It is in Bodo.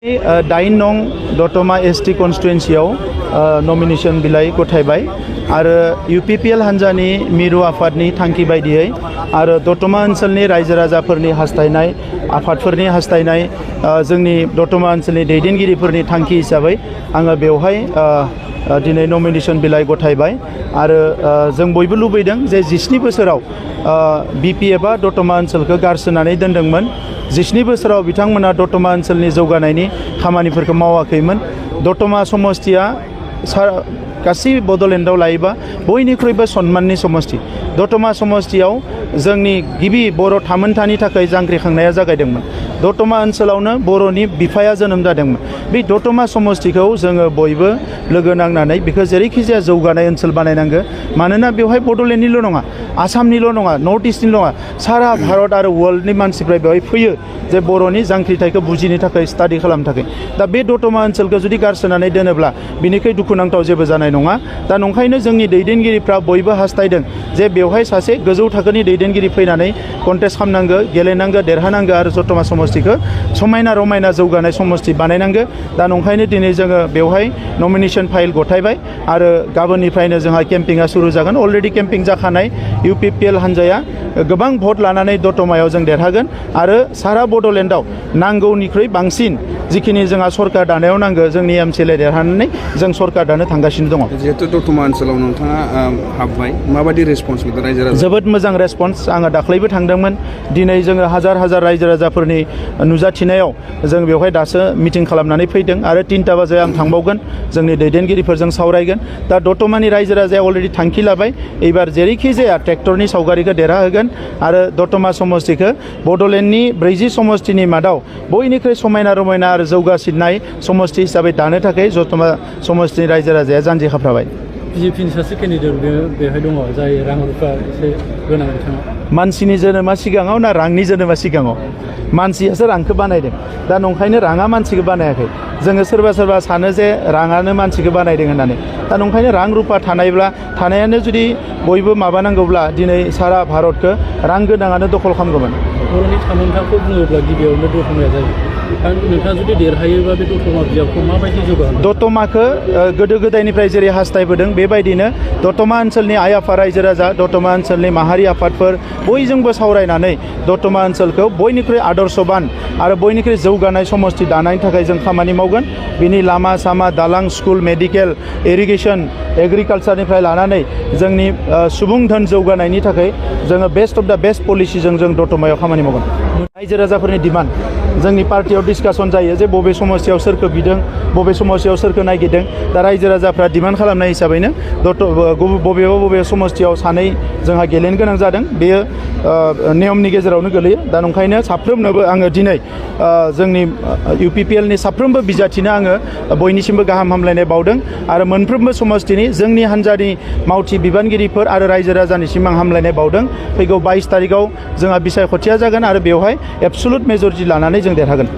दाइन नं दतमा एसटी कन्स्टिटुएन्सियाव नमिनेशन बिलाइ गथायबाय आरो UPPL हान्जानि मिरु आफादनि थांखि बायदियै आरो दतमा ओनसोलनि रायजो राजाफोरनि हास्थायनाय आफादफोरनि हास्थायनाय जोंनि दतमा ओनसोलनि दैदेनगिरिफोरनि थांखि हिसाबै आङो बेवहाय दिनै नमिनेशन बिलाइ गथायबाय आरो जों बयबो लुबैदों जे 17 बोसोराव BPF आ दतमा ओनसोलखौ गारसोनानै दोनदोंमोन 17 बोसोराव बिथांमोना दतमा ओनसोलनि जौगानायनि खामानिफोरखौ मावाखैमोन दतमा समष्टिया गासै बड'लेण्डआव लायोबा बयनिख्रुइबो सन्माननि समष्टि दतमा समष्टियाव जोंनि गिबि बर' थामोनथानि थाखाय जांख्रिखांनाया जागायदोंमोन दतमा ओनसोलावनो बर'नि बिफाया जोनोम जादोंमोन बे दतमा समष्टिखौ जोङो बयबो लोगो नांनानै बेखौ जेरैखिजाया जौगानाय ओनसोल बानायनांगौ मानोना बेवहाय बड'लेण्डनिल' नङा आसामनिल' नङा नर्थ इस्टनिल' नङा सारा भारत आरो वर्ल्डनि मानसिफ्रा बेवहाय फैयो जे बर'नि जांख्रिथायखौ बुजिनो थाखाय स्टाडि खालामनो थाखाय दा बे दतमा ओनसोलखौ जुदि गारसोनानै दोनोब्ला बिनिख्रुइ दुखुनांथाव जेबो जानाय नङा दा नंखायनो जोंनि दैदेनगिरिफ्रा बयबो हास्थायदों जे बेवहाय सासे गोजौ थाखोनि दैदेनगिरि फैनानै कन्टेस्ट खालामनांगौ गेलेनांगौ देरहानांगौ आरो दतमा समष्टिखौ समायना रमायना जौगानाय समष्टि बानायनांगौ दा नंखायनो दिनै जोङो बेवहाय नमिनेशन फाइल गथायबाय आरो गाबोननिफ्रायनो जोंहा केम्पिंआ सुरु जागोन अलरेडि केम्पिं जाखानाय UPPL हान्जाया गोबां भट लानानै दतमायाव जों देरहागोन आरो सारा बड'लेण्डआव नांगौनिख्रुइ बांसिन जिखिनि जोंहा सरकार दानायाव नांगौ जोंनि MCLA देरहानानै जों सरकार दानो थांगासिनो दङ जिहेतु दतमा ओनसोलाव नोंथाङा हाबबाय माबायदि रेसपन्स मोनदों रायजो राजा जोबोद मोजां रेसपन्स आङो दाख्लैबो थांदोंमोन दिनै जोङो हाजार हाजार रायजो राजाफोरनि नुजाथिनायाव जों बेवहाय दासो मिटिं खालामनानै फैदों आरो 3टा बाजै आं थांबावगोन जोंनि दैदेनगिरिफोरजों सावरायगोन दा दतमानि रायजो राजाया अलरेडि थांखि लाबाय एबार जेरैखि जाया ट्रेक्टरनि सावगारिखौ देरहाहोगोन आरो दतमा समष्टिखौ बड'लेण्डनि 40 समष्टिनि मादाव बयनिख्रुइ समायना रमायना आरो जौगासिननाय समष्टि हिसाबै दानो थाखाय दतमा समष्टिनि रायजो राजाया जानजि खाफ्राबाय BJPनि सासे केन्डिडेट बेवहाय दङ जाय रां रुफा एसे गोनां बिथाङा मानसिनि जोनोमा सिगाङाव ना रांनि जोनोमा सिगाङाव मानसियासो रांखौ बानायदों दा नंखायनो राङा मानसिखौ बानायाखै जोङो सोरबा सानो जे राङानो मानसिखौ बानायदों होननानै दा नंखायनो रां रुफा थानायानो जुदि बयबो माबानांगौब्ला दिनै सारा भारतखौ रां गोनाङानो दखल खालामगौमोन बर'नि थामोनथाखौ बुङोब्ला गिबियावनो दतमाया जायो नोंथाङा जुदि देरहायोबा बे दतमा बिजाबखौ माबायदि जौगाहोनो दतमाखौ गोदो गोदायनिफ्राय जेरै हास्थायबोदों बेबायदिनो दतमा ओनसोलनि आइ आफा रायजो राजा दतमा ओनसोलनि माहारि आफादफोर बयजोंबो सावरायनानै दतमा ओनसोलखौ बयनिख्रुइ आदर्शबान आरो बयनिख्रुइ जौगानाय समष्टि दानायनि थाखाय जों खामानि मावगोन बिनि लामा सामा दालां स्कुल मेडिकेल इरिगेसन एग्रिकालसारनिफ्राय लानानै जोंनि सुबुं धोन जौगानायनि थाखाय जोङो बेस्ट अफ द बेस्ट पलिसिजों जों दतमायाव खामानि मावगोन रायजो राजाफोरनि डिमान्ड जोंनि पार्टियाव डिसकासन जायो जे बबे समस्यायाव सोरखौ बिदों बबे समस्यायाव सोरखौ नागिरदों दा रायजो राजाफ्रा डिमान्ड खालामनाय हिसाबैनो बबेबा समस्यायाव सानै जोंहा गेलेनो गोनां जादों बेयो नियमनि गेजेरावनो गोलैयो दा नंखायनो साफ्रोमनोबो आङो दिनै जोंनि UPPLनि साफ्रोमबो बिजाथिनो आङो बयनिसिमबो गाहाम हामलायनाय बावदों आरो मोनफ्रोमबो समष्टिनि जोंनि हान्जानि मावथि बिबानगिरिफोर आरो रायजो राजानिसिम आं हामलायनाय बावदों फैगौ 22 तारिखआव जोंहा बिसायख'थिया जागोन आरो बेवहाय एबसुलुट मेजरिटि लानानै जों देरहागोन।